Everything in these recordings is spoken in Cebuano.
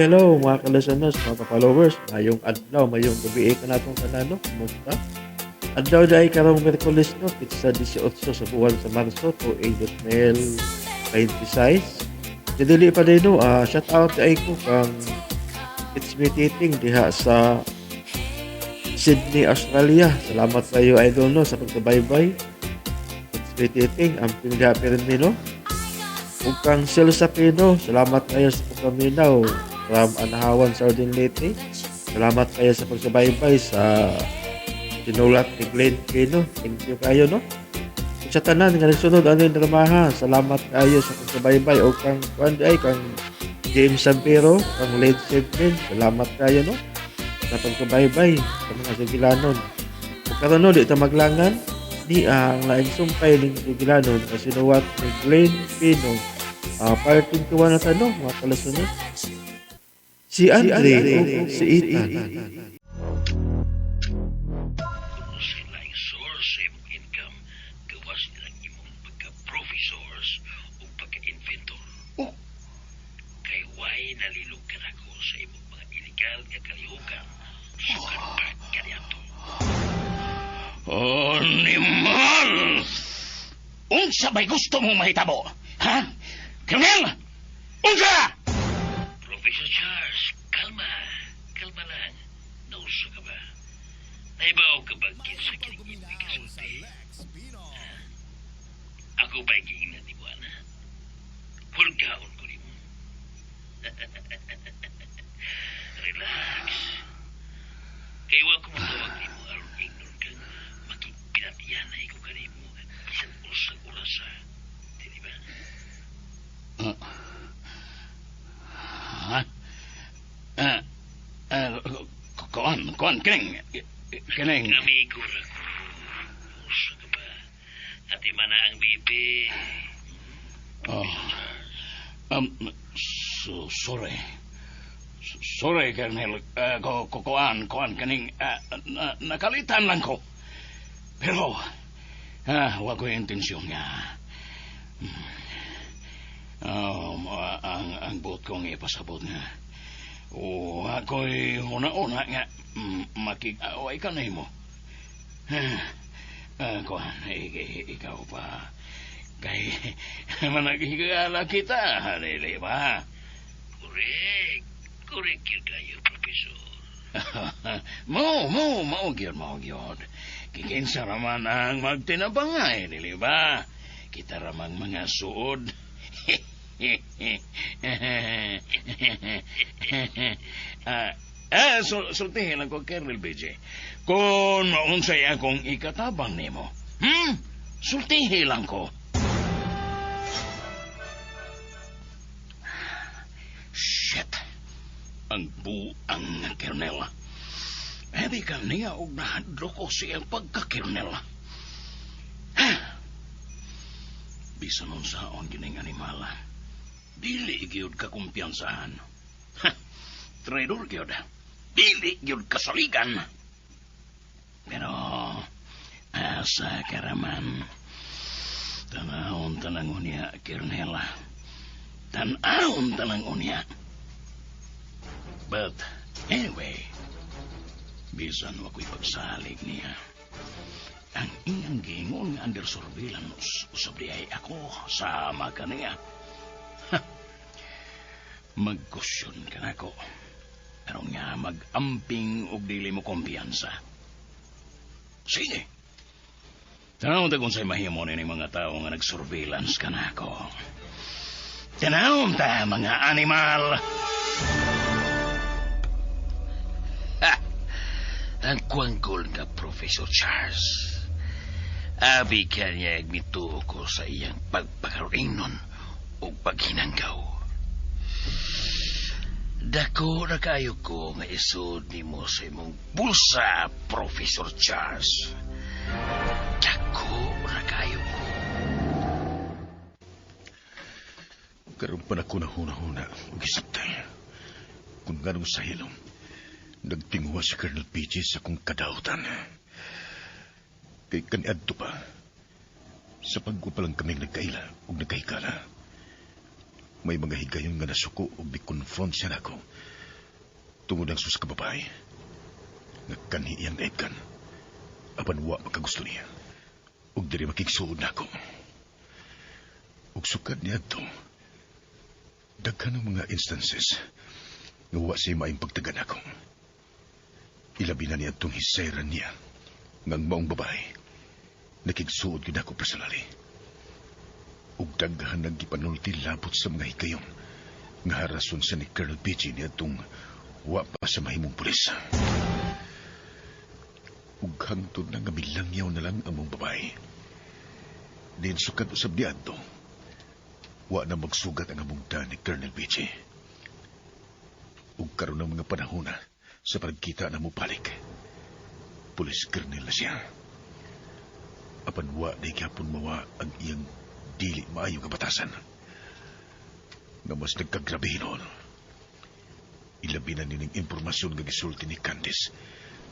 Hello mga ka-listeners, mga ka-followers. Mayong adlaw, mayong gabi kanatong tanan, no? Kumusta? Adlaw diay karong Miyerkules, no, petsa 18 sa buwan sa Marso 2026. Dili pa din, no, shout out diay ko kang It's Me Titing diha sa Sydney, Australia. Salamat sa iyo, idol, no, sa pagsubaybay. It's Me Titing, amping diha pirmi, no. Ug kang Celsa Pino, salamat kayo sa pagpaminaw from Anahawan, Southern Leyte. Salamat kayo sa pagsubaybay sa sinulat ni Glenn Pino. Thank you kayo, no? Ug sa tanan nga nagsunod ani dramaha, salamat kayo sa pagsubaybay. Ug kang kuan ay kang James Sampero, kang Led Zeppelin, salamat kayo, no, sa pagsubaybay sa mga sugilanon. Ug karon, no, di ta maglangan ni ang laing sumpay ning sugilanon nga sinuwat ni Glenn Pino. Part 21 na ta, no, mga ka-listeners. Si Andre ug si Ethan. Kung sila ang source sa imong income, gawas nilang imong pagka-professors o pagka-inventor. Oh. Kay way nalilog ka nako sa imong mga illegal nga kalihukan. Sukad pa kaniadto. Animal! Unsa ba'y gusto mong mahitabo? Ha? Colonel! Unsa? Professor Charles, kalma. Kalma lang. Nauso ka ba? Naibaw ka ba kinsa kining imong ikasulti? Ha? Ako ba'y giingnan ni mo, ana? Hulgaon ko nimo. Relax. Kay wa ko motawag nimo aron ingnon kang makigpinatyanay ko kanimo bisan usang orasa. Dili ba? Ha? Kuan, kining. Amigo ra ko. Usa ka ba? Ati man na ang bibi. Oh. So, sorry. Sorry, Colonel. Kuan, kaning, nakalitan lang ko. Pero, wa ko intensyon nga. Oh, ang buot kong ipasabot nga. O, ako'y una-una nga makig-away ka na mo. Kuan, ikaw pa. Kay managhigala kita, dili ba? Correct. Correct yun kayo, Professor. Mo, gyud, mo gyud. Kikinsa raman ang magtinabangay, dili ba? Kita ramang mga suod. Sultihin lang ko, Colonel BJ. Kung maunsay akong ikatabang nimo. Sultihin lang ko. Shit. Ang buang nga Colonel. Di ka niya og nahadlo ko siyang pagka-Colonel. Ha? Bisan unsaon gining animal. Dili gyud ka kumpiyansahan. Ha? Traidor gyud. Dili gyud kasaligan. Pero asa karaman. Tanahon tanang unya, Colonel. Tanahon tanang unya. But anyway, bisan wa ko'y pagsalig niya. Ang iyang giingon nga under surveillance, usab di ay ako sama ka niya. Ha. Magkusyon ka nako. Pero nga mag-amping og dili mo kumpiyansa. Sige. Tanaw ta kung sa'y mahimo ni mga tao nga nag-surveillance ka nako. Tanaw ta, mga animal! Ha! Ang kwanggol nga Professor Charles. Abi ka niya mituo ko sa iyang pagpakaroon o paghinanggaw. Dako na kayo ko nga isod nimo sa imong bulsa, Professor Charles. Dako na kayo ko. Karon pa na ko nahuna-huna ug isiptay. Kung nganong sa hilom, nagtinguha si Colonel PJ sa akong kadautan. Kay kaniadto pa, sa pagko pa lang kaming nagkaila ug nagkahigala. May mga higayon nga nasuko ug di-confront siya nako. Tungod ang sus ka babae, nga kanhi iyang naibgan, apan wa makagusto niya. Ug diri makigsuod nako. Ug sukad niadto, daghan ang mga instances nga wa siya maayong pagtagan ako. Ilabi na niya itong hisayran niya nga ang maong babae nakigsuod gyud ako personally. Ug daghan ang gipanulti labot sa mga higayon nga harason sa ni Colonel BG niadtong wa pa sa mahimong pulis. Ug hangtod na nga milangyaw na lang ang maong babae. Din sukad usab niadto, wa na magsugat ang among ni Colonel BG. Ug karon ng mga panahon na sa pagkita na mupalik. Pulis colonel na siya. Apan wa di gyapon mawa ang iyang dili maayo nga batasan. Nga mas nagkagrabe hinuon. Ilabi na nining impormasyon nga gisulti ni Candice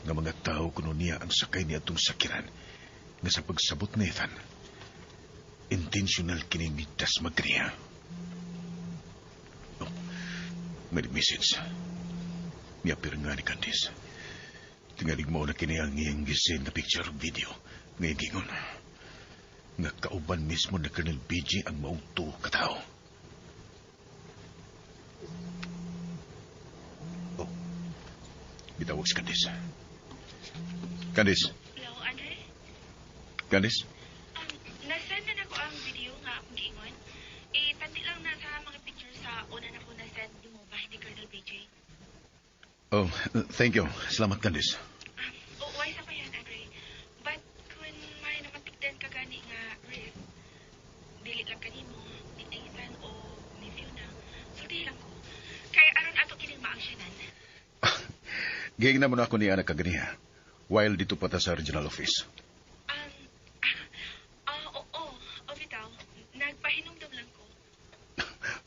nga mga tao kuno niya ang sakay niya atong sakiran nga sa pagsabot ni Ethan. Intentional kining mitas magkaniya. Oh, may message. Niapir nga ni Candice. Tingalig mo na kini ang iyang gisend na picture ug video ngayong gingon. Nga kauban mismo na Colonel BG ang maong tuo katao. Oh, bitawag si Candice. Candice. Hello, Andre? Candice? Nasend na nako ang video nga akong giingon. Eh, tanti lang na sa mga picture sa una na ko nasend mo bahin ni Colonel BJ. Oh, thank you. Salamat, Candice. Oo, ay sa pa yan, Andre. But kung may namatigdan ka gani nga risk, dili lang kanimo, ni Ethan o ni Fiona, sultihi lang ko. Kaya aron ato kining maaksyonan. Giingnan mo na ako ni Ana kaganiha while dito pa ta sa regional office. Oo, o bitaw, nagpahinumdum lang ko.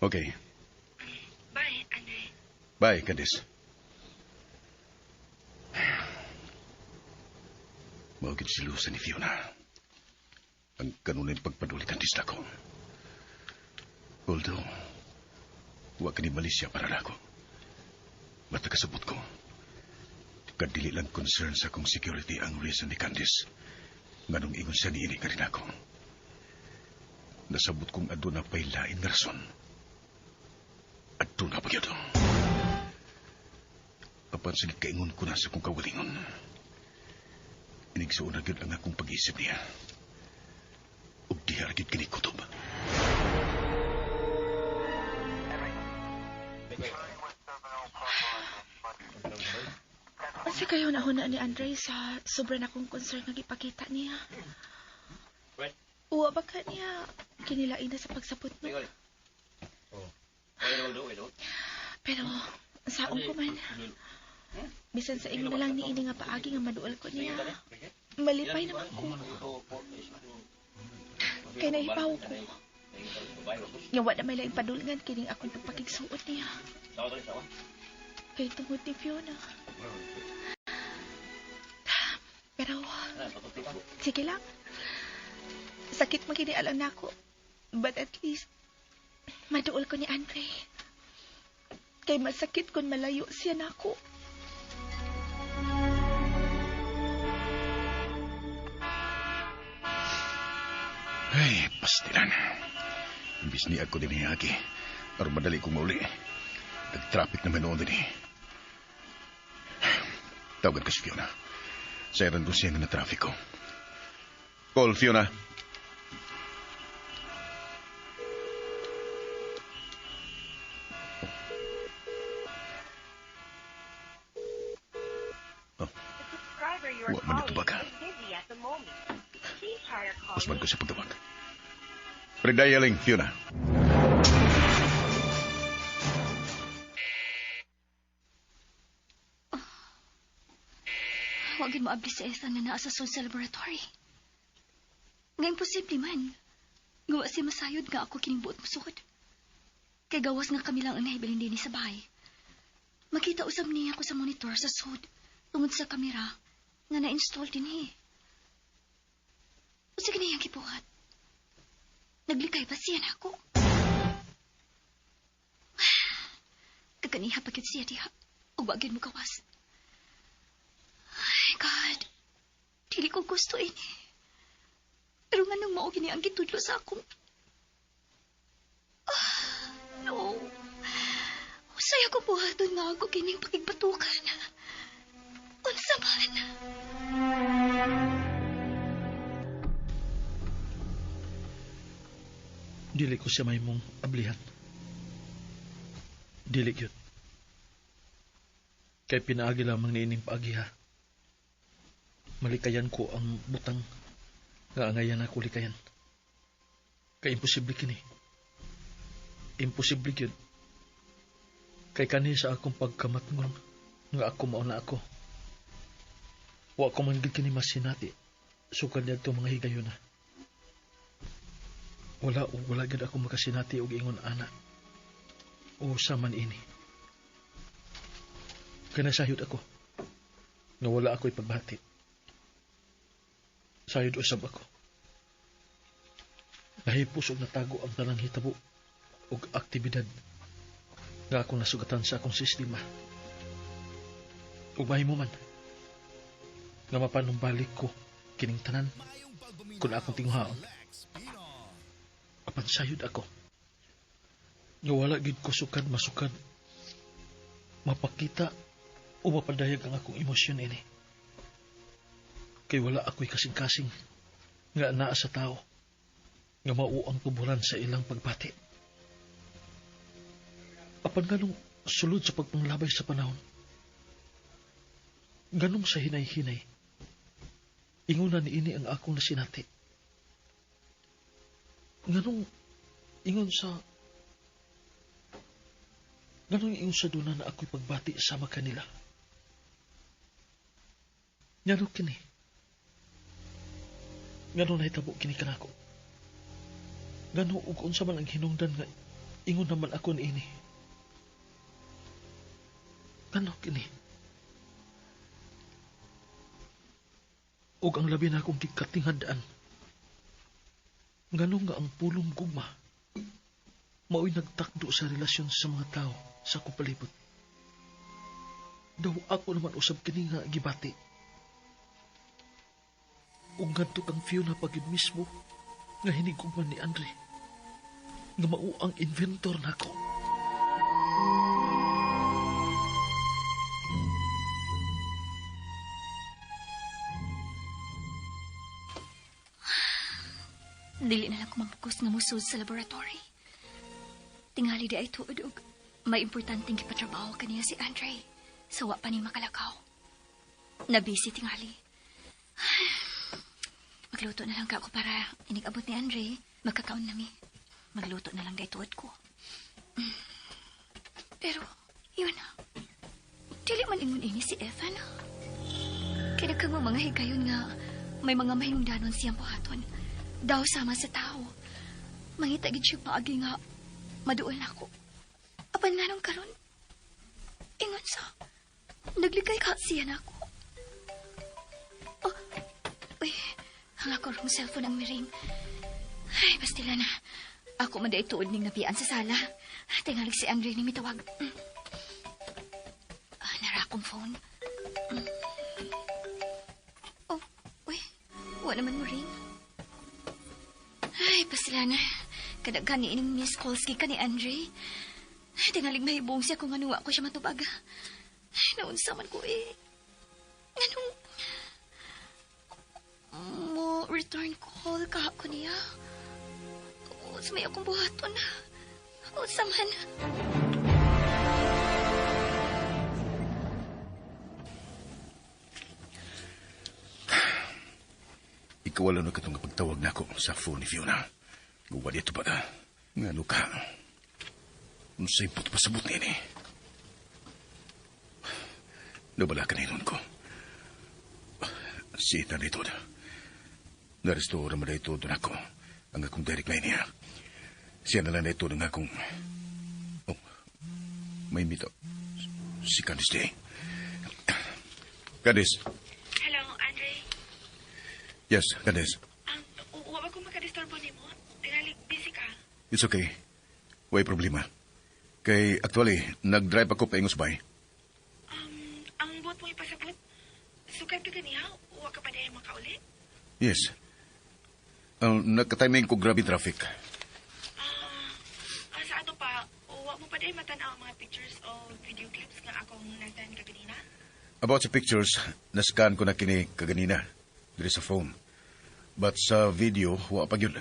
Okay. Bye, Andre. Bye, Candice. Mao gid silusan ni Fiona. Ang kanunay pagpaduli Candice nako. Although, wa kini malisya para nako. Basta kasabot ko. Kadili lang concern sa akong security ang reason ni Candice. Nganong ingon siya niini ka rin ako. Nasabot kong aduna pa'y lain nga rason. Aduna pa gyud. Apan sa gikaingon ko na sa akong kawalingon. Inigsuon na gyud ang akong pag-isip niya. Ug diha ra gyud kini kutob. Unsa kayo nahuna ni Andre sa sobra na akong concern nga gipakita niya? Uwa ba ka niya kinilain na sa pagsapot no? Pero saong ko man, bisan sa inyo na lang ni ini nga paagi nga maduol ko niya, malipay naman ko. Kay nahibaw ko nga wa na may laing padulngan kining akong pagpakigsuot niya. Kay tungod ni Fiona. Pero, sige lang. Sakit man kini alam nako. But at least, maduol ko ni Andre. Kay masakit kung malayo siya nako. Ay, pastilan. Imbis ni ako din hiyagi. Aron madali kong mauli. Nag-traffic naman noon din eh. Tawagan ko si Fiona. Sayran ko siya nga na-traffic ko. Call, Fiona. Oh. Wa man ito baga. Usman ko sa pagtawag. Redialing, Fiona. Huwag mo abli si Ethan na naa sa Solsa Laboratory. Nga imposible man. Gawa siya masayod nga ako kining buot musukod. Kay gawas nga kami lang ang nahibilin din sa bahay. Makita usab niya ako sa monitor sa sud tungod sa kamera nga na-install din eh. Unsa gani ang gibuhat? Naglikay ba siya nako? Kaganiha pa gyud siya diha. Ug wa gyud mo gawas. Ay, God. Dili ko gusto ini. Pero nganong mao gini ang gitudlo sa akong... Ah, no. Unsay ako buhaton nga ako kining pakigbatukan. Unsa man. Dili ko siya mahimong ablihan. Dili gyud. Kay pinaagi lamang niining paagiha. Malikayan ko ang butang nga angayan ako likayan. Kay imposible kini. Imposible gyud. Kay kani sa akong pagkamatngon nga ako mao na ako. Wa ko man gyud kini masinati sukad niadto mga higayuna. Wala o wala gyud ako makasinati og ingon ana. O sa man ini. Kay nasayod ako nga wala ako ipagbati. Sayod usab ako. Nahipos og natago ang tanang hitabo og aktibidad nga akong nasugatan sa akong sistema. Ug mahimo man nga mapanumbalik ko kining tanan kung akong tinguhaon. Apan sayod ako nga wala gid ko sukad masukad mapakita o mapadayag ang akong emosyon ini. Kay wala ako'y kasing-kasing nga naa sa tao nga mao ang tuburan sa ilang pagbati. Apan ganong sulod sa pagpanglabay sa panahon, ganong sa hinay-hinay, ingon na niini ang akong nasinati. Nganong ingon sa nganong ingon sa duna na ako'y pagbati sama kanila. Ngano kini? Ngano nahitabo kini kanako? Ngano ug unsa man ang hinungdan nga ingon naman ako niini? Ngano kini? Ug ang labi na akong gikatinghadaan, ngano nga ang pulong gugma mao'y nagtakdo sa relasyon sa mga tao sa akong palibot. Daw ako naman usab kini nga gibati. Ug ngadto kang Fiona pagid mismo nga hinigugman ni Andre, nga mao ang inventor nako. Dili na lang ko mamukos nga musud sa laboratory. Tingali di ay tuod og may importanteng gipatrabaho kaniya si Andre. Sa wa pa ni makalakaw. Nabisi tingali. Magluto na lang ka ako para inig-abot ni Andre. Magkakaon nami. Magluto na lang di tuod ko. Pero, yun na. Dili man ingon ini si Ethan. Kaya kang mga higayon nga may mga mahingdanon siyang buhaton. Daw sama sa tao. Mangita gid siya paagi nga maduol na ako. Apan nga nung karon, ingon sa, naglikay ka siya na ako. Oh, uy, ang ako rong cellphone ang miring. Ay, bastila na. Ako man dahil tuod ning nabian sa sala. Tingalig si Andre ni mitawag. Ah, nara akong phone. Oh, uy, wala naman mo ring. Ay, bastila na. Kadaghan ni ining miss calls ka ni Andre. Ay, tingalig mahibong siya kung ano ako siya matubag. Ay, naunsa man ko eh. Anong... Mo return call ka ako niya. Sa may akong buhaton. Unsa man. Ikaw wala na katong pagtawag nako sa phone ni Fiona. Guwa dito ba ka? Ngano ka? Unsay puto pasabot niini? Nabala ka na ko. Si Ethan dito. Naresto raman dito doon ako. Ang akong direct line niya. Siya na lang dito ng akong... Oh, may mito. Si Candice Day. Candice. Hello, Andre. Yes, Candice. Wa ko makadisturbo nimo. Tingali busy ka. It's okay. Way problema. Kay actually, nag-drive ako pa Ingos Bay. Sukad ka ganiha, wa ka pa dahil makauli? Yes. Nagka-timing ko grabe traffic. Sa ato pa, wa mo pa dahil matanaw ang mga pictures o video clips nga akong nasan kaganina? About sa pictures, nascan ko na kini kaganina diri sa phone. But sa video, wa pa gyud.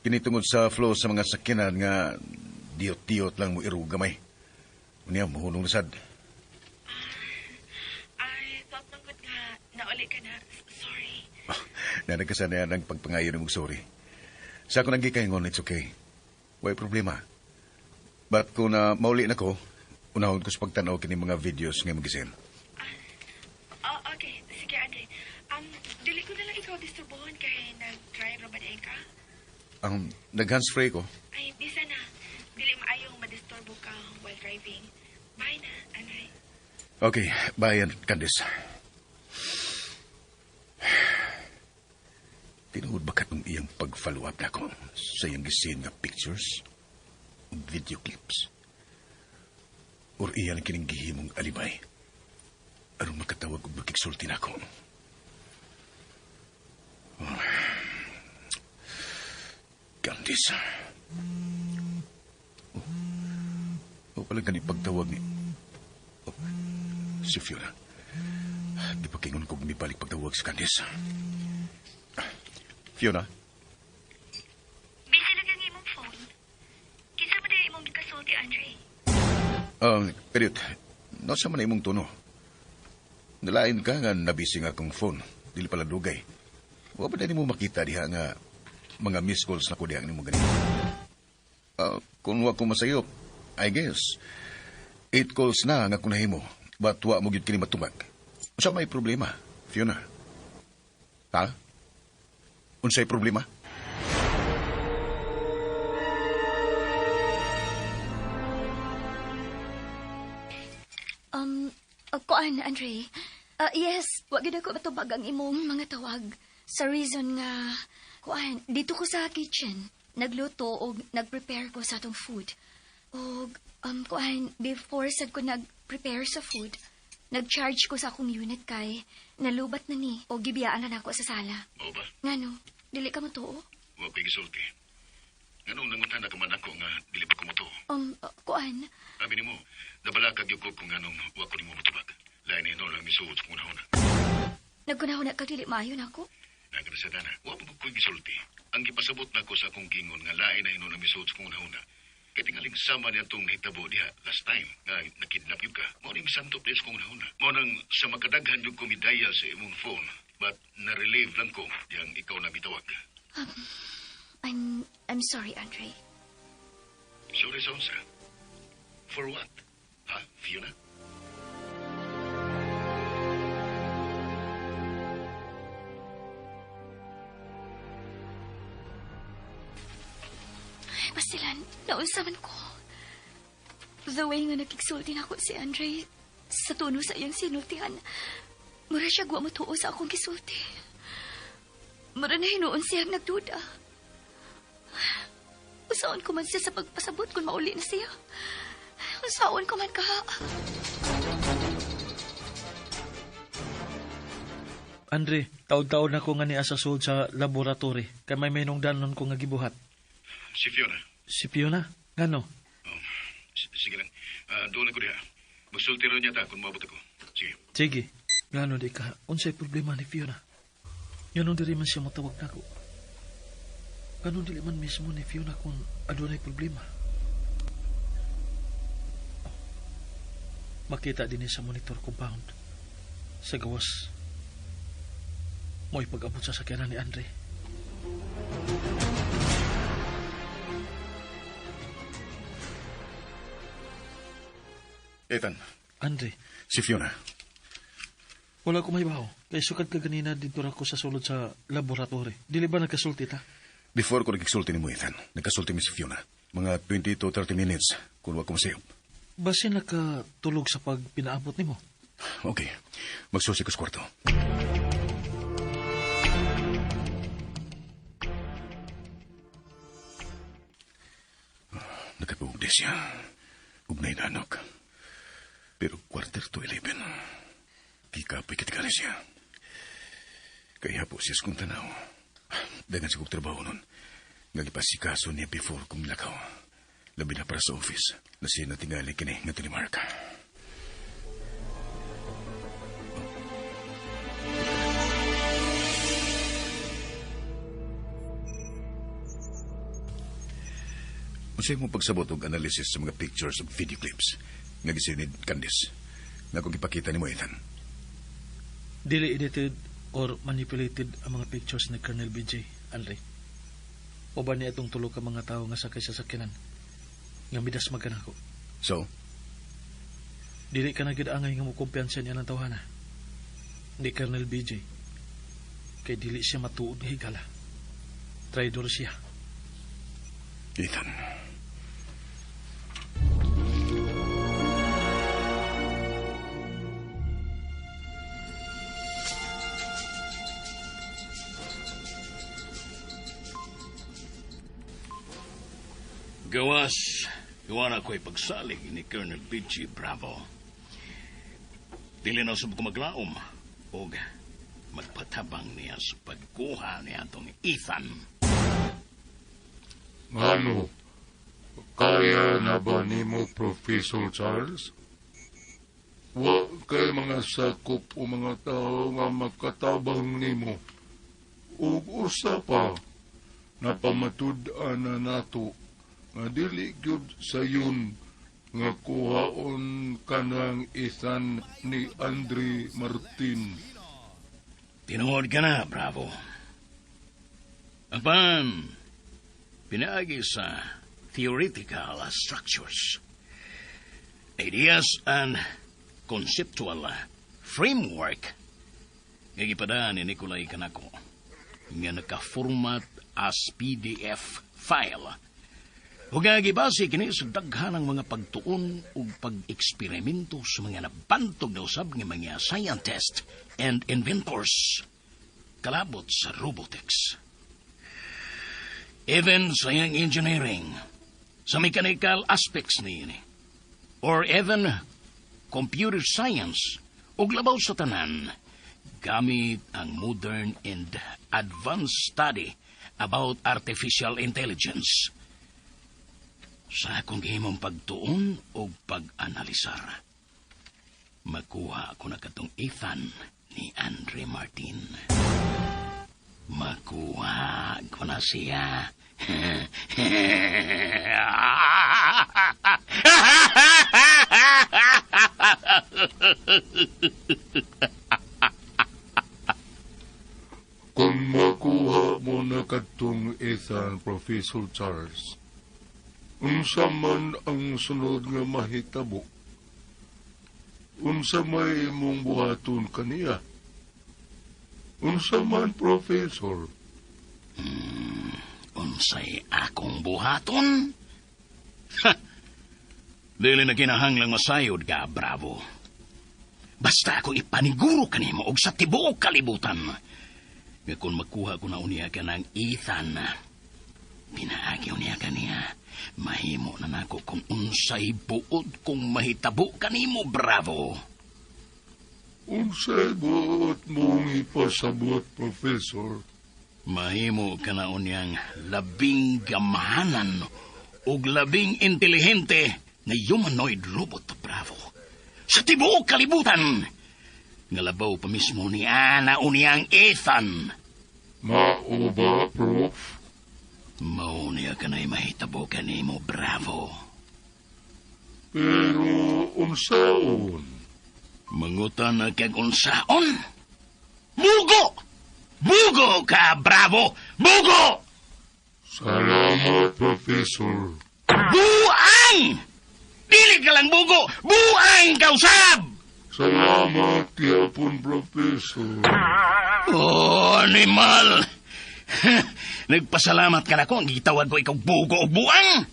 Kini tungod sa flow sa mga sakyanan nga diyot-diyot lang mo irog gamay. Unya, muhunong na sad. I thought man gud nga nauli ka na. Sorry. Na nagkasanayan ang pagpangayo ng sorry. Sa ako nagkikaingon, it's okay. Way problema. But kung na mauli na ko, unahon ko sa pagtanaw kini mga videos nga magisin. Oh, okay. Sige, Andre. Dili ko na lang ikaw disturbuhon kay nag-drive ra ba diay ka? Nag-hands-free ko. Ay, bisa na. Dili maayong madisturbo ka while driving. Bye na, Andre. Okay, bye, Candice. Tinuod ba katong iyang pag-follow up na ako sa iyang gisin nga pictures, video clips? Or iyan ang kining gihimong alibay? Aron makatawag og makigsulti na ako. Oh. Candice. Oh, oh pala gani pagtawag ni... Oh, si Fiona. Di pa kingon kong mibalik pagtawag si Candice. Fiona? Busy lang ang imong phone. Kinsa man diay imong gikasulti, Andre? Perit, nasa man imong tono. Nalain ka nga nabisi nga akong phone. Dili pala dugay. Wa ba mo makita diha nga mga missed calls na ko diha nimo ganito? Kung wa ko masayop, I guess, 8 calls na nga kung nahimo. But wa mo gyud kini matubag. Unsa may problema, Fiona? Ha? Unsay problema? Kuan, Andre. Yes, wa gyud ako matubag ang imong mga tawag. Sa reason nga, kuan, dito ko sa kitchen, nagluto og nagprepare ko sa atong food. Og, kuan, before sad ko nagprepare sa food, nag-charge ko sa akong unit kay nalubat na ni o gibiyaan na nako sa sala. Mao ba? Ngano, dili ka matuo? Wa ko'y gisulti. Nganong nangutan na ka man ako nga dili pa ko motuo? Kuan? Sabi nimo, nabalakag gyud ko kung nganong wa ko nimo motubag. Lain ni lang misuot sa kunahuna. Nagkunahuna ka dili maayo nako? Nagkasada na, wa pa ko'y gisulti. Ang gipasabot nako sa akong gingon nga lain na hinon ang misuot sa kunahuna. Kay tingaling sama niya itong nahitabo diha last time nga nakidnap yun ka. Mao ni misantop diha sa kunahuna. Mao nang sa makadaghan yung kumidaya sa imong phone. But na-relieve lang ko diyang ikaw na mitawag. I'm sorry, Andre. Sorry, Sonsa. For what? Ha, Fiona? Basilan, naunsa man ko. The way nga nakigsulti na ako si Andre sa tono sa iyang sinultihan, mura siya guwa matuo sa akong gisulti. Mura na hinuon siyang nagduda. Usaon ko man siya sa pagpasabot kung mauli na siya. Usaon ko man ka. Andre, taod-taod na ko nga niya sa sulod sa laboratory. Kay may minungdanon ko nga gibuhat. Si Fiona. Si Fiona? Ngano? Oh, sige lang. Doon ako diha. Magsulti rin niya ta kung maabot ako. Sige. Sige. Ngano di ka? Unsay problema ni Fiona? Ngano diri man siya matawag nako? Ngano dili man mismo ni Fiona kung adunay problema? Oh. Makita din sa monitor compound. Sa gawas. Mo'y pag-abot sa sakyanan ni Andre. Ethan. Andre. Si Fiona. Wala ko may baho. Kay sukad ka ganina dito ra ko sa sulod sa laboratory. Dili ba nagkasulti ta? Before ko nagkasulti ni mo, Ethan, nagkasulti mi si Fiona. Mga 20 to 30 minutes kung wag ko masayop. Basin nakatulog sa pagpinaabot nimo. Okay. Magsusi ko sa kwarto. Nakabuog di siya. Ugnay na anok. Pero 10:45. Gikapoy katingali siya. Kaya po siya sa kong tanaw. Dagan sa kong trabaho nun. Nga gipasikaso niya before kong lakaw. Labi na para sa office na siya natingali kini nga ni Mark. Unsay mo pagsabot og analysis sa mga pictures ug video clips nga gisinid Candice nga kung ipakita nimo, Ethan? Dili edited or manipulated ang mga pictures ni Colonel BJ, Andre. Uban niya itong tulo ka mga tao nga sakay sa sakyanan nga midasmagan ako. So? Dili ka na gid angay nga mokumpiyansa niya ng tawhana. Ni Colonel BJ. Kay dili siya matuod nga higala. Traidor siya. Ethan. Gawas, gawa na ko'y pagsalig ni Colonel BG Bravo. Dili na sub ko maglaom og magpatabang niya sa pagkuha niya atong Ethan. Ngano? Kaya na ba nimo, Professor Charles? Wa kay mga sakop o mga tao nga makatabang nimo. Ug usa pa, napamatud-an na nato nga dili gyud sayon nga kuhaon kanang Ethan ni Andre Martin. Tinuod ka na, Bravo. Apan, pinaagi sa theoretical structures, ideas and conceptual framework nga gipadaan ni Nikolay kanako nga naka-format as PDF file. Ug nga gibase kini sa daghanang mga pagtuon ug pag-eksperimento sa mga nabantog na usab nga mga scientists and inventors kalabot sa robotics. Even sa iyang engineering, sa mechanical aspects niini, or even computer science, ug labaw sa tanan, gamit ang modern and advanced study about artificial intelligence. Sa akong gihimong pagtuon o pag-analisar, makuha ako na katong Ethan ni Andre Martin. Makuha ko na siya. Kung makuha mo na katong Ethan, Professor Charles, unsa man ang sunod nga mahitabo? Unsa may imong buhaton kaniya? Unsa man, Professor? Unsay akong buhaton? Ha! Dili na kinahanglang masayod ka, Bravo. Basta ako ipaniguro kanimo og sa tibuok kalibutan. Nga kung makuha ko na unya ka ng Ethan, pinaagi unya kaniya, mahimo na nako kung unsay buot kung mahitabo kanimo, Bravo. Unsay buot mong ipasabot, Professor? Mahimo ka na unyang labing gamahanan ug labing intelihente nga humanoid robot, Bravo. Sa tibuok kalibutan, nga labaw pa mismo ni Ana unyang Ethan. Mao ba, Prof? Mao niya ka na'y mahitabo kanimo, Bravo. Pero unsaon? Mangutan na kag unsaon? Bugo! Bugo ka, Bravo! Bugo! Salamat, Professor. Buang! Dili ka lang bugo! Buang kausab! Salamat, gyapon, Professor. Oh, animal! Nagpasalamat ka na ko, ang gitawag ko ikaw bugo o buang!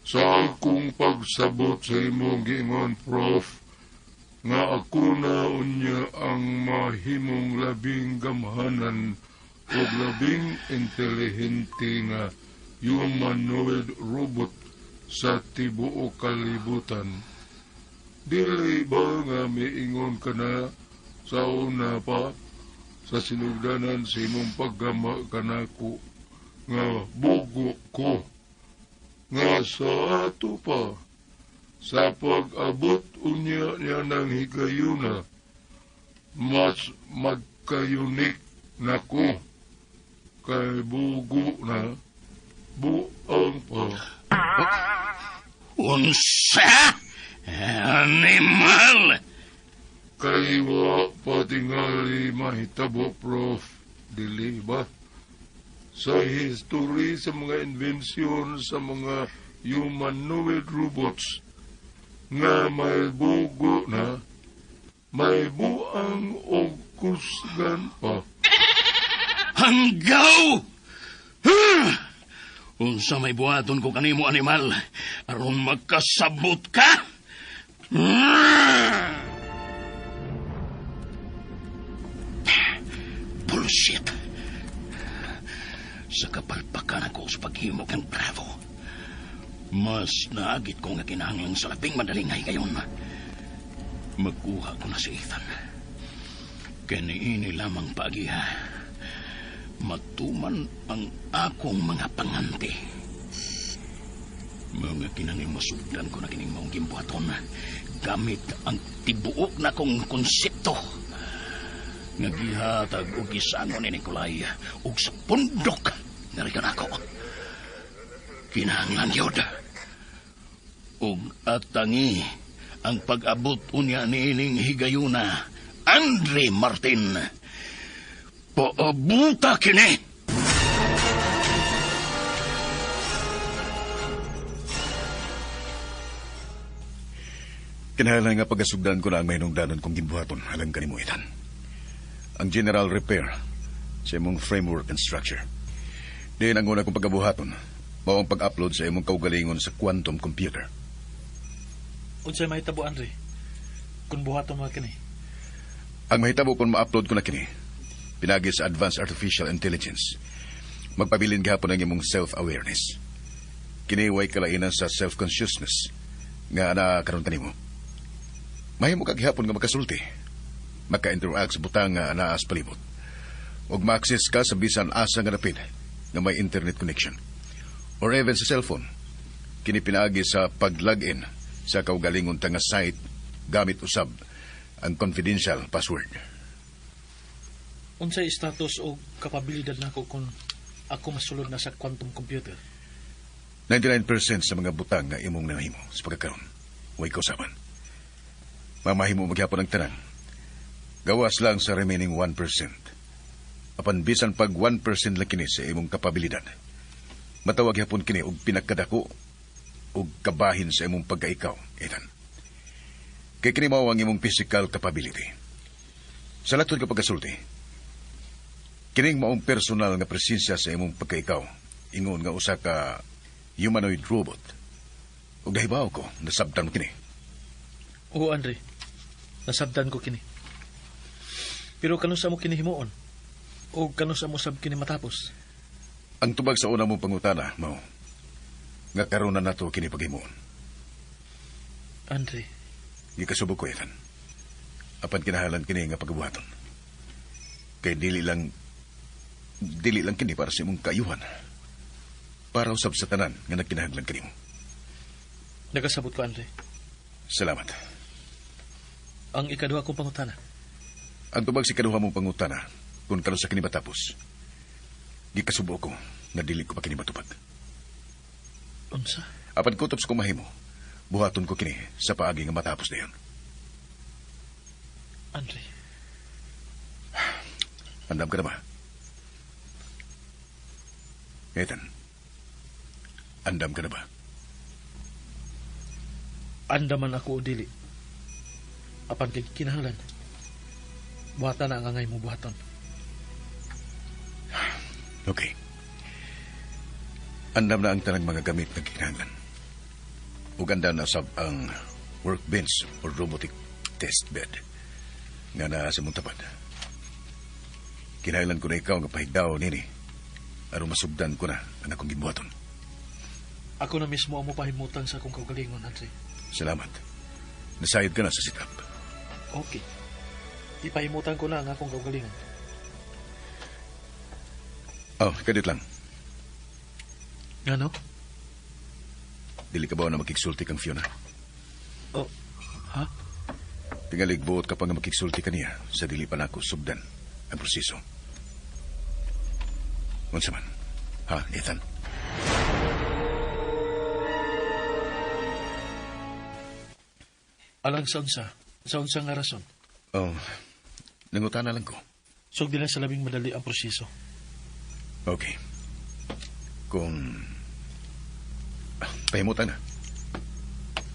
Sa akong pagsabot sa imong giingon, Prof, nga ako na unya ang mahimong labing gamhanan o labing intelihente nga humanoid robot sa tibuok kalibutan. Dili ba nga miingon ka na sa una pa sa sinugdanan sa imong paggama kanako nga bugo ko nga sa ato pa sa pag-abot unya niya ng higayuna mas magkayunik nako kay bugo na buang pa. Unsa? Animal! Kay wa pa tingali mahitabo, Prof. Dili ba? Sa history sa mga inbensyon sa mga humanoid robots nga may bugo na, may buang og kusgan pa. Hanggaw! Huh! Unsa may buhaton ko kanimo, animal, aron magkasabot ka? Bullshit! Sa kapalpakan ako sa paghimog ng Bravo. Mas naagit ko nga kinahanglang sa labing madaling higayon. Magkuha ko na si Ethan. Kaya niini lamang paagiha. Matuman ang akong mga panganti. Mga kinanging masugdan ko na kining maong gimbuhaton gamit ang tibuok na kong konsepto. Nga gihatag og gisango ni Nikolai ug sa pundok nga rikan ako. Kinahanglan yun. Ug atangi ang pag-abot unya niining higayuna, Andre Martin. Paabuta kini! Kinahanglan nga pagasugdan ko na ang mahinungdanon kong ginbuhaton alang kanimo, Ethan. Ang general repair sa imong framework and structure. Diin ang una kong pagabuhaton, mao ang pag-upload sa imong kaugalingon sa quantum computer. Unsay mahitabo, Andre? Kung buhaton mo kini? Ang mahitabo kung ma-upload ko na kini, pinagi sa Advanced Artificial Intelligence, magpabilin gihapon ang imong self-awareness. Kini way kalainan sa self-consciousness nga ana karon kanimo. Mahimo ka gihapon nga makasulti, maka-interact sa butang nga anaa sa palibot, ug ma-access ka sa bisan asa nga dapit nga may internet connection or even sa cellphone. Kini pinaagi sa pag-login sa kaugalingon ta nga site gamit usab ang confidential password. Unsay status o kapabilidad nako kung ako masulod na sa quantum computer? 99% sa mga butang nga imong nahimo sa pagkakaron, way kausaban. Mamahimo maghapon ang tanan. Gawas lang sa remaining 1%. Apan bisan pag 1% lang kini sa imong kapabilidad, matawag gyapon kini og pinakadako og kabahin sa imong pagkaikaw, Ethan. Kay kini mao ang imong physical capability. Sa latod ka pagkasulti, kining maong personal nga presensya sa imong pagkaikaw, ingon nga usa ka humanoid robot. Ug nahibaw ko, nasabtan mo kini. Oo, Andre. Nasabtan ko kini. Pero kanusa mo kini himuon? O kanusa mo sab kini matapos? Ang tubag sa una mong pangutana, mao, nga karon na nato kini paghimuon. Andre. Gikasubok ko, Ethan. Apan kinahalan kini nga pagabuhaton. Kay dili lang kini para sa imong kaayuhan. Para usab sa tanan nga nagkinahanglan kanimo. Nagasabot ko, Andre. Salamat. Ang ikaduha kong pangutana. Ang tubag sa ikaduha mong pangutana, kung karon sa kini matapos, gikasubo ko nga dili ko pa kini matupad. Unsa? Apan kutob sa kumahimo, buhaton ko kini sa paagi nga matapos dayon. Andre. Andam ka na ba? Ethan, andam ka na ba? Andaman ako o dili. Apan kay kinahanglan, buhatan na ang angay mo buhaton. Okay. Andam na ang tanang mga gamit na kinahanglan. Ug andam na sab ang workbench or robotic test bed nga naa sa mong tapad. Kinahanglan ko na ikaw nga pahigdaw nini aron masugdan ko na ang akong gibuhaton. Ako na mismo ang mopahimutang sa akong kaugalingon, Andre. Salamat. Nasayod ka na sa sit-up. Okay. Ipahimutan ko na ang akong kaugalingon. Oh, kadit lang. Ngano? Dili ka ba na makigsulti kang Fiona? Oh, ha? Tingalig buot ka pa nga makigsulti ka niya sa dili pa nako sugdan ang proseso. Unsa man? Ha, Ethan? Alang sa unsa? Sa unsa nga rason? Oh, nangutana lang ko. Sugdi na sa labing madali ang proseso. Okay. Kung... Pahimutan na.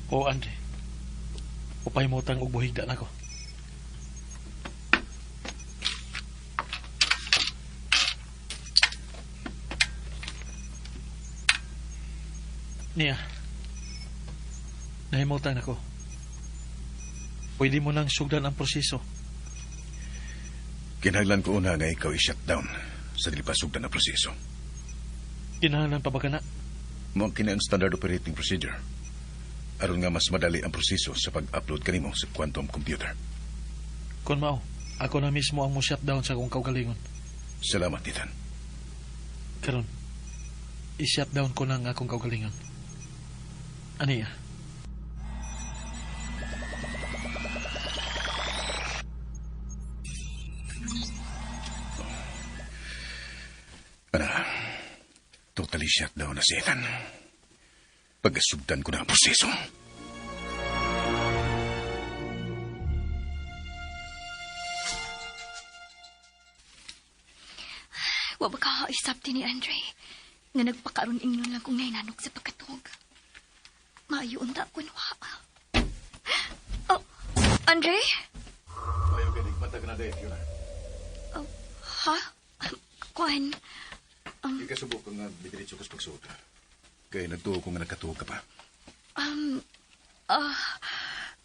O, Andre. O pahimutan og buhigda nako. Niya. Nahimutan nako. Pwede mo nang sugdan ang proseso. Kinahanglan ko una nga ikaw i-shutdown sa dili pa sugdan ang proseso. Kinahanglan pa ba ka na? Mao kini ang standard operating procedure. Aron nga mas madali ang proseso sa pag-upload kanimo sa quantum computer. Kung mao, ako na mismo ang mo-shutdown sa akong kaugalingon. Salamat, Ethan. Karon, i-shutdown ko na ang akong kaugalingon. Aniya? Ana, totally shut down na si Ethan. Pagkasugdan ko na ang proseso. Wa ba ka isabti ni Andre? Nga nagpakaroon ingnon lang kung nahinanok sa pagkatog. Maayo unta kun wa. Oh, Andre? Ayaw galing, matag na dahil, Fiona. Oh, ha? Kuan? Ikasubok ka nga diretso kas pagsuot. Kaya nagtuo ko nga nakatuo ka pa.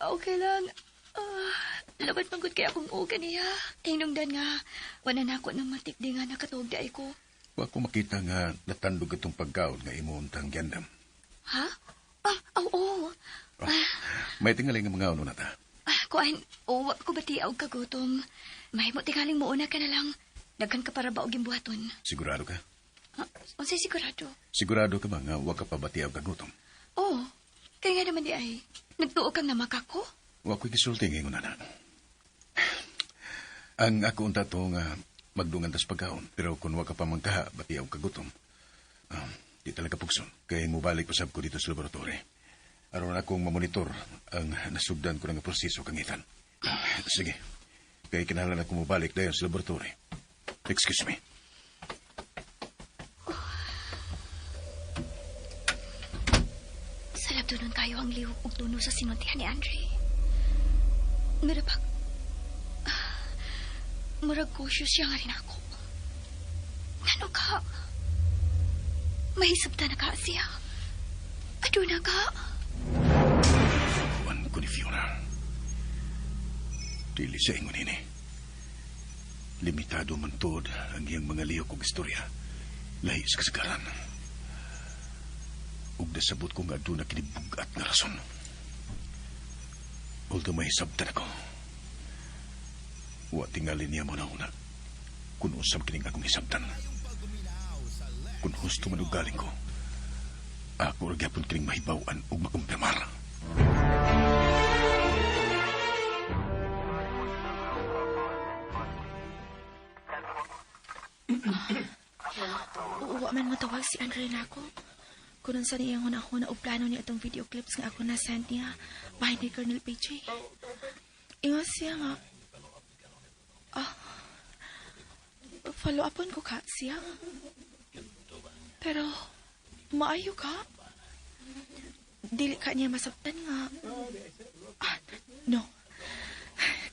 Okay lang. Labat man gud kay akong uga niya. Tinungdan nga, wala na ako ng matikdi nga nakatuog di ay ko. Wa ko makita nga natandog itong pagkaon nga imo untang gandam. Ha? Ah, oo. May tingali nga mga ano na ta. Kuan, wa ko bati og kagutom. Mahimo tingaling muuna ka na lang. Daghan ka para ba og gimbuhaton? Sigurado ka? Unsay sigurado? Sigurado ka ba nga wa ka pa bati og kagutom? Oo. Kaya nga naman di ay. Nagtuo kang namaka ko? Wa ko'y gisulti ngayon na. Ang ako unta to nga magdungan tas pagkaon. Pero kung wa ka pa mangkaha, bati og kagutom. Di talaga pugson. Kaya mubalik pasab ko dito sa laboratory. Aron akong mamonitor ang nasugdan ko nga proseso kang Ethan. Sige. Kaya kinahanglan ako mubalik dayon sa laboratory. Excuse me. Salabdonon kayo ang lihok ug tuno sa sinuntihan ni Andre. Murag murag cautious siya nga rin ako. Ngano ka? Mahisabta na ka siya. Aduna ka? Kuan ko ni Fiona. Dili sa ingon ini. Limitado man tuod ang iyang mga lihok ug istorya. Lahi sa kasagaran. Ug nasabot ko nga aduna kini bug-at nga rason. Although may hisabtan ako. Wa tingali niya mo na una. Kung usam kining akong hisabtan. Kung husto man og galing ko, ako ra gyapon kining mahibaw-an ug makumpirmar. Wa man mo tawag si Andre nako. Kung unsa niya ang hunahuna og plano niya itong video clips nga ako na-send niya bahin ni Colonel PJ. Ingon siya nga, follow upon ko ka siya. Pero, maayo ka. Dili ka niya masabtan nga. No.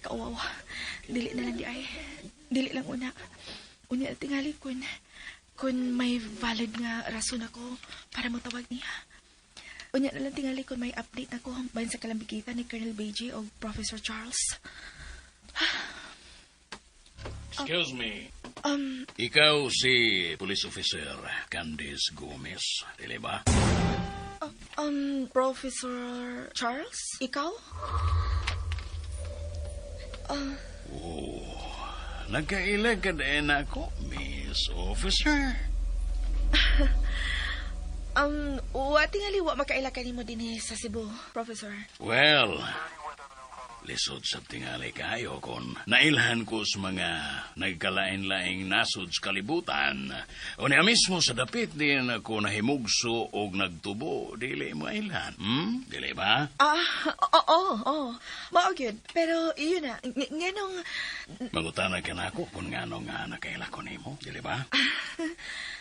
Kauwawa. Dili na lang di ay. Dili lang una. Unya tingali kun may valid nga rason ako para motawag niya. Unya na lang tingali kun may update ako bahin sa kalambigitan ni Colonel BJ o Professor Charles. Excuse me. Ikaw si Police Officer Candice Gomez, dili ba? Professor Charles? Ikaw? Oh, nagkaila ka din ako, Miss Officer. Wa tingali wa makaila kanimo dinhi sa Cebu, Professor. Well, lisod sa tingali kayo kung nailhan ko sa mga nagkalain-laing nasod sa kalibutan. O niya mismo sa dapit din ako nahimugso og nagtubo, dili mailhan. Hmm? Dili ba? Ah, oo, oo. Mao gyud. Pero iyon na, nganong Mangutana ka na ako kung ngano nga nakaila ko nimo, dili ba?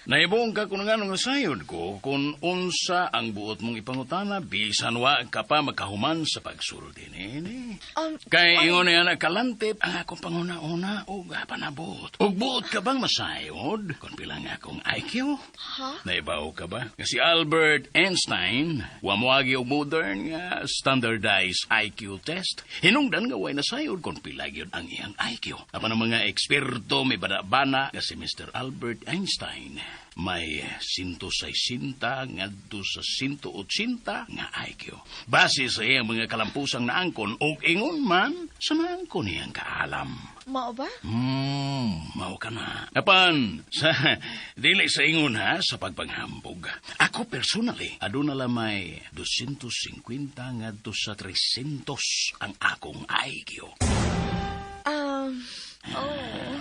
Naibong ka kung ngano nga sayod ko kung unsa ang buot mong ipangutana bisan wa ka pa makahuman sa pagsulti nini. Kay ingon niya nagkalantip ang akong panguna-una og panabot. Og buot ka bang masayod kung pila nga akong IQ? Ha? Naibaw ka ba? Nga si Albert Einstein, wa moagi og modern nga standardized IQ test. Hinungdan nga way nasayod kung pila gyud ang iyang IQ. Apan ang mga eksperto may bana-bana nga si Mr. Albert Einstein may 160 ngadto sa 180 nga IQ. Base sa iyang mga kalampusang naangkon og ingon man sa naangkon niyang kaalam. Mao ba? Mao ka na. Apan, sa, dili sa ingon ha, sa pagpanghambog. Ako personally, aduna lamay 250 ngadto sa 300 ang akong IQ. Oh.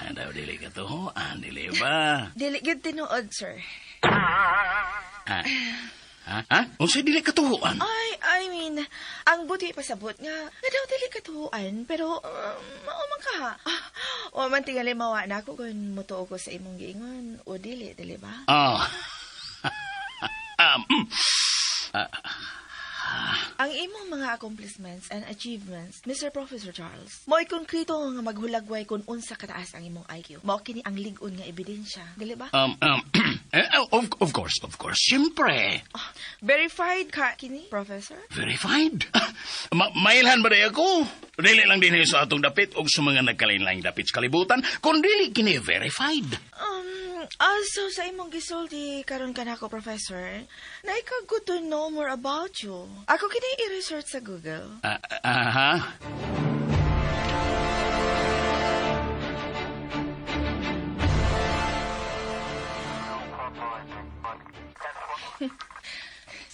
Daw dili ka to, dili ba? Dili gyud tinuod, sir. Ha? Ha? Ha? Unsay dili ka tuhuan? Ay, I mean, ang buti pasabot nga, nga daw dili ka tuhuan, pero mao man ka ha. O man tingali mawa na ako kung mutuo ko sa imong giingon o dili, dili ba? Ah. Ang imong mga accomplishments and achievements, Mr. Professor Charles, mo'y konkreto nga maghulagway kung unsa kataas ang imong IQ. Mao kini ang lig-on nga ebidensya, dili ba? Of course, of course. Siyempre. Oh, verified ka kini, Professor? Verified? Mailhan ba day ako? Dili lang din sa atong dapit o sa mga nagkalain-laing dapit sa kalibutan, kung dili kini verified. So sa imong gisulti karon ka nako, Professor, na ikaw good to know more about you. Ako kini i-research sa Google. Aha.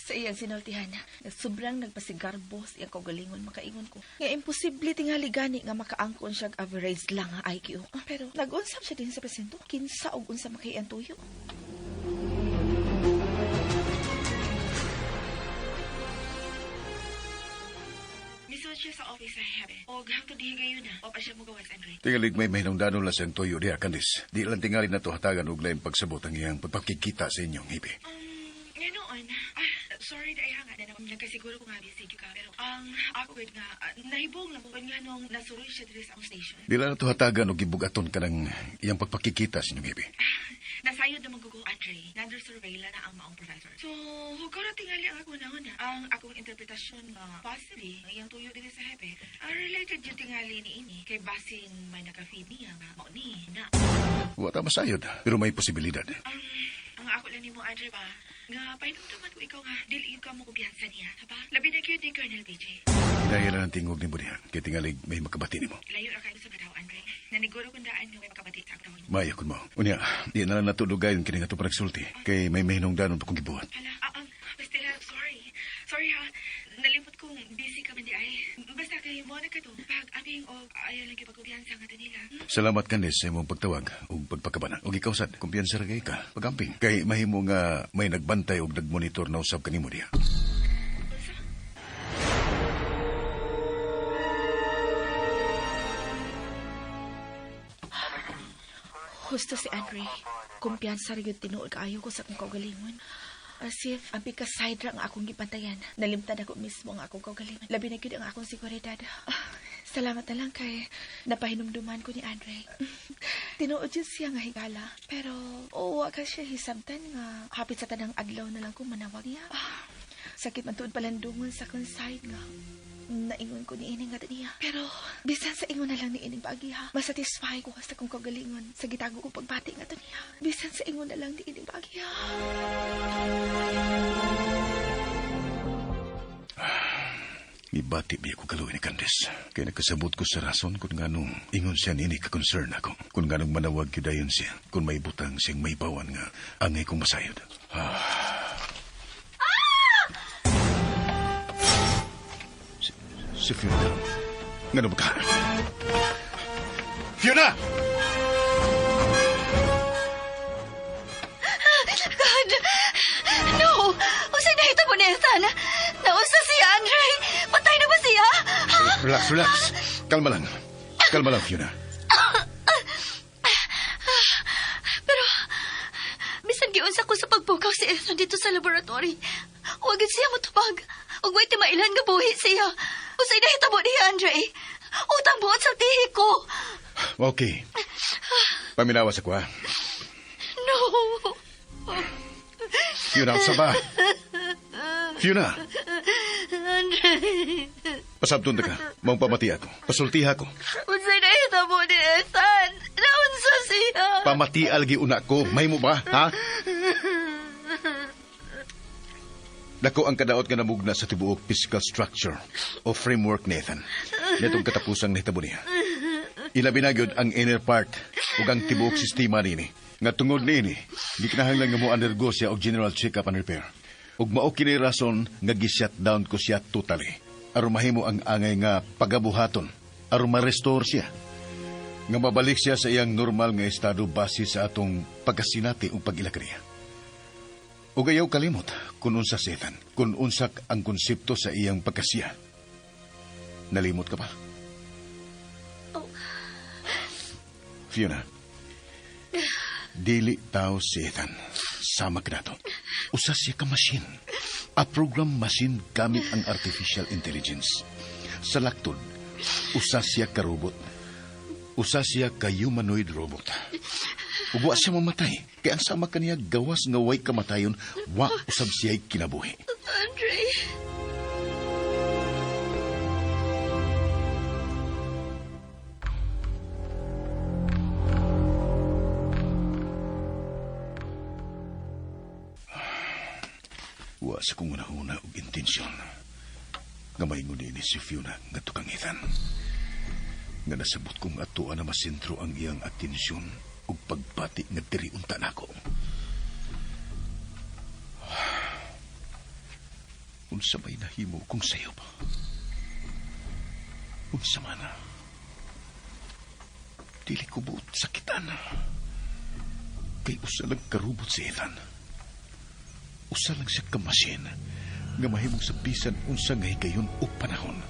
Sa iyang sinultihan, na sobrang nagpasigarbo sa iyang kaugalingon makaingon ko. Nga imposible tingali gani nga makaangkon siya average lang ang IQ. Pero nag-unsap siya din sa presinto. Kinsa og unsa makaiyan tuyo. Misod siya sa office sa Hebe. Og hangtod dihi gayon na. O pa siya mogawas, Andre. Tingalig may mahinungdanon lang siyang tuyo diha, Candice. Di lang tingali na to hatagan og laing pagsabot ang iyang pagpakikita sa inyong hibi. Nganoon, sorry dahil nga na nagkasiguro ko nga busy ka. Pero ang ako gud nga nahibong lang ko nga nung nasuroy siya diri sa akong station. Di lang na to hatagan og gibugaton ka ng iyang pagpakikita sa inyong hibi. Nasayod naman ko, Andre. Under surveillance na ang maong professor. So, hugaw na tingali ang ako na ang akong interpretasyon nga possibly ang iyang tuyo diri sa hepe. Related yung tingali ni ini kay basin may naka-feed niya nga mao ni na. Wa ta masayod, pero may posibilidad. Ang ako lang nimo, Andre ba? Nga pahinumduman ko ikaw nga dili ka mo kumpiyansa niya, ha ba? Labi na gyud ni Colonel PJ. Hinaya lang ang tingog nimo diha, kay tingalig may makabati nimo. Layo ra kayo sa mga tao, Andre. Naniguro kong daan nga may makabati sa akong. Maayo kun mo. Unya, di na lang natudugayon kini nga to panagsulti, kay may mahinungdanon pa kong gibuhat. Hala, basta sorry. Sorry ha. Nalimot kong busy ka man di ay. Basta kay mo na ka to. Pag aming o ayaw lang pagkumpiyansa nga to nila. Salamat Candice sa imong pagtawag ug pagpakabana. Ug ikaw sad, kumpiyansa ra kay ka. Pagamping kay mahimo nga may nagbantay ug nagmonitor na usab kanimo diha. Unsa? Husto si Andre. Kumpiyansa ra gyud tinuod kaayo ko sa akong kaugalingon. As if, ang pika-side ra ang akong gipantayan. Nalimtan ako mismo ang akong kaugalingon. Labi na gyud ang akong seguridad. Salamat na lang kay napahinumduman ko ni Andre. Tinuod yun siya nga higala. Pero, wa ka siya hisabtan nga hapit sa tanang adlaw na lang ko manawag niya. Sakit man tuod palandungon sa akong side nga. Naingon ko ni ining nga niya. Pero, bisan sa ingon na lang ni ining paagi ha, masatisfy ko sa akong kaugalingon sa gitago ko pagbati nga to niya. Bisan sa ingon na lang ni ining paagi ha. Gibati biya ko kaluoy ni Candice. Kaya nakasabot ko sa rason kung nganong ingon siya nini ka-concern ako. Kung nganong manawag gyud dayon siya. Kung may butang siyang may bawan nga angay kong masayod. Ah! Si Fiona. Ngano ba ka? Fiona! God! No! Unsay nahitabo ni Ethan? Nausa siya, Andre! Patay na ba siya? Ha? Relax, relax. Kalma lang. Kalma lang, Fiona. Pero, bisan giunsa ko sa pagpukaw si Ethan dito sa laboratory. Huwag siya motubag. Ug way timailan nga buhi siya. Unsay nahitabo niya, Andre? Utang buot sa tihi ko. Okay. Paminawas ako, ha? No. Fiona, unsa ba? Fiona! Andre. Pasabton ta ka. Maong pamati ako. Pasultiha ko. Unsay nahitabo ni Ethan? Naunsa siya? Pamati algi una ko. May mo ba, ha? Dako ang kadaot nga namugna sa tibuok physical structure o framework ni Ethan. Netong katapusang nahitabo niya. Ilabi na gyud ang inner part ug ang tibuok sistema niini. Nga tungod niini, gikinahanglan nga mo undergo siya og general check-up and repair. Ug mao kini rason nga gi-shut down ko siya totally. Aron mahimo ang angay nga pagabuhaton, aron ma-restore siya. Nga mabalik siya sa iyang normal nga estado base sa atong pagkasinati ug pag-ilak niya. Ug ayaw kalimot kung unsa si Ethan, kung unsa ang konsepto sa iyang pagkasiya. Nalimot ka pa? Oh. Fiona, dili tao si Ethan. Sama ka nato. Usa siya ka machine. A program machine gamit ang artificial intelligence. Sa laktod, usa siya ka robot. Usa siya ka humanoid robot. Ug wa siya mamatay. Kaya ang sama kaniya gawas nga way kamatayon, wa usab siya'y kinabuhi. Andre. Wa sa kong una-una og intensyon nga maingon ni si Fiona ngadto kang Ethan. Nga nasabot kong atoa na masentro ang iyang atensyon ug pagbati nga diri unta nako. Unsa may nahimo kung sayop? Unsa man? Dili ko buot sakitan. Kay usa lang karubot si Ethan. Usa lang siya ka-machine nga mahimong sa bisan unsa nga higayon o panahon.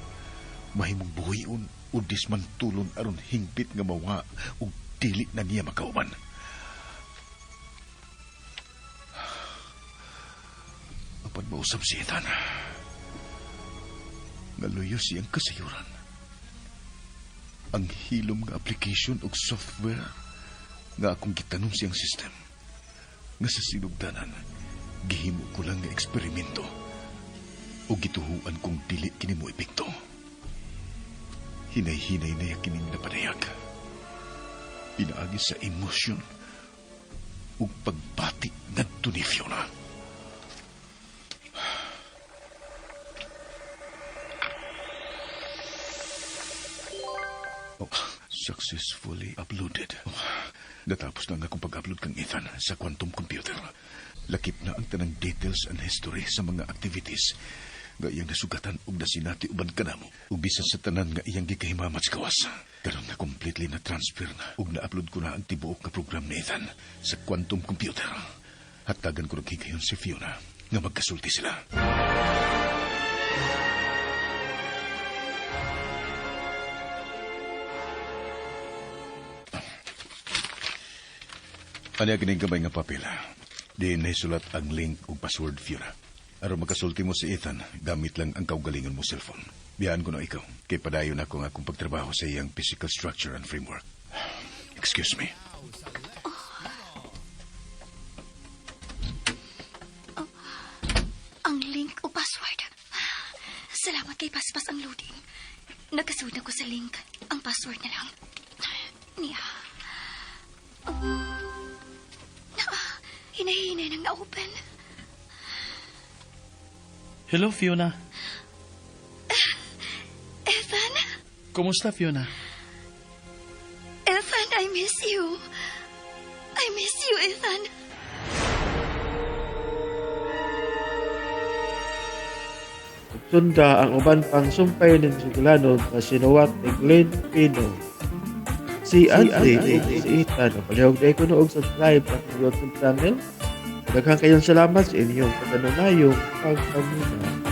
Mahimong buhion o dismantulon aron hingpit nga mawa o dili na niya makauban. Apan mausap si Ethan. Ngaluyo siyang kasayuran. Ang hilom nga application o software nga akong gitanom siyang system. Nga sa sinugdanan, gihimo ko lang nga eksperimento o gituhuan kong dili kini mo epekto. Hinay-hinay na kining napadayag. Pinaagi sa emosyon ug pagbati ngadto ni Fiona. Oh, successfully uploaded. Oh, natapos na nga akong pag-upload kang Ethan sa quantum computer. Lakip na ang tanang details and history sa mga activities nga iyang nasugatan ug nasinati uban kanamo ug bisan sa tanan nga iyang gikahimamat sa gawas. Karon na completely na transfer na ug na-upload ko na ang tibuok nga program ni Ethan sa quantum computer. Hatagan ko naghigayon si Fiona nga magkasulti sila. Anya kining gamay nga papel. Di nahisulat ang link ug password, Fiona. Aron makasulti mo si Ethan, gamit lang ang kaugalingon mo cellphone. Biyaan ko na ikaw. Kay padayon ako ang akong pagtrabaho sa iyang physical structure and framework. Excuse me. Oh. Ang link o password. Salamat kay paspas ang loading. Nagkasuod na ko sa link. Ang password na lang. Niya. Oh. Hinahinay nang na-open. Hello, Fiona. Kumusta, Fiona? Ethan, I miss you. I miss you, Ethan. Sunda ang uban pang sumpay ning suglanon nga sinuwat ni Glenn Pino. Si Andre ug si Ethan, palihog na ko og subscribe sa akong YouTube channel. Daghang kayong salamat sa inyong pagkanunayong pagpaminaw.